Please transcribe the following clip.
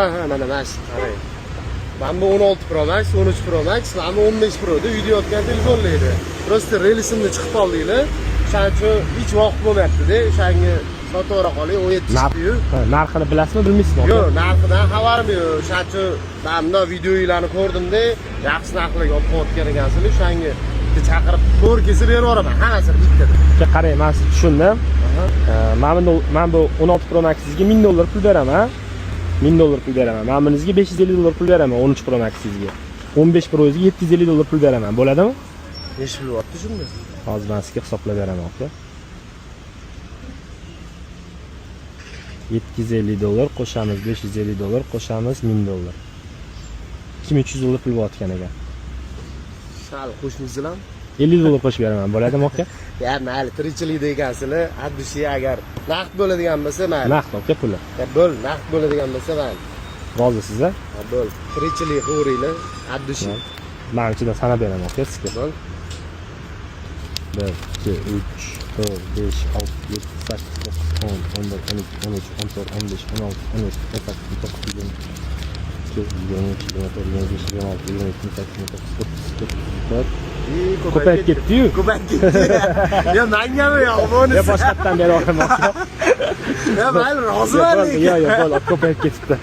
Ha, mana shu, qarang. Mana bu 16 Pro Max, 13 Pro Max, mana bu 15 Pro da uyda yotgan telefonlar edi. Просто рельс imda chiqib qoldinglar. O'shaning uchun hech vaqt bo'lmayapti-da. O'shanga sotavera qoling, 17 chiqdi-yu. Ha, narxini bilasizmi, bilmaysizmi, aka? Yo'q, narxidan xabarim yo'q. O'shaning uchun man bundoq videolarni ko'rdimda, yaxshi narxlarga olib qo'yayotgan ekansizlar. O'shanga bitta chaqirib, to'g'ri kelsa berib yuboraman, hammasini bittada. Aka, qarang, man sizni tushundim. Mana bu 16 Pro Max'ingizga 1000 dollar pul beraman. 1000 dollar pul beraman. Mana buningizga 550 dollar pul beraman, 13 Pro Max'ingizga. 15 Pro'ingizga 750 dollar pul beraman. Bo'ladimi? Nechi pul bo'lyapti shunda? Hozir man sizga hisoblab beraman, aka. 750 dollar qo'shamiz, 550 dollar qo'shamiz, 1000 dollar. 2300 dollar pul bo'layotgan ekan. Sal qo'shmaysizlarmi? 50 dollar qo'shib beraman. Bo'ladimi, aka? Ya mayli, tirikchilikda ekansizlar, от души, agar naqd bo'ladigan bo'lsa, mayli. Naqd, aka, puli. Ya bo'l, naqd bo'ladigan bo'lsa, mayli. Rozisiz, a? Ha, bo'l. Tirikchilik qilaveringlar, от души. Man ichidan sanab beraman, aka, sizga. Bo'l. 1, 2, 3, 4, 5, 6, 7, 8, 9, 10, 11, 12, 13, 14, 15, 16, 17, 18, 19, 20, 22, 23, 24, 25, 26, 27, 28, 29, 30, 34. Ko'payib ketdi-yu. Ko'payib ketdi. Ya mangami yo'q, bonus. Ya boshqatdan bera olaman, aka. Ya mayli, roziman. Yo'q, yo'q, bo'ldi, ko'payib ketibdi.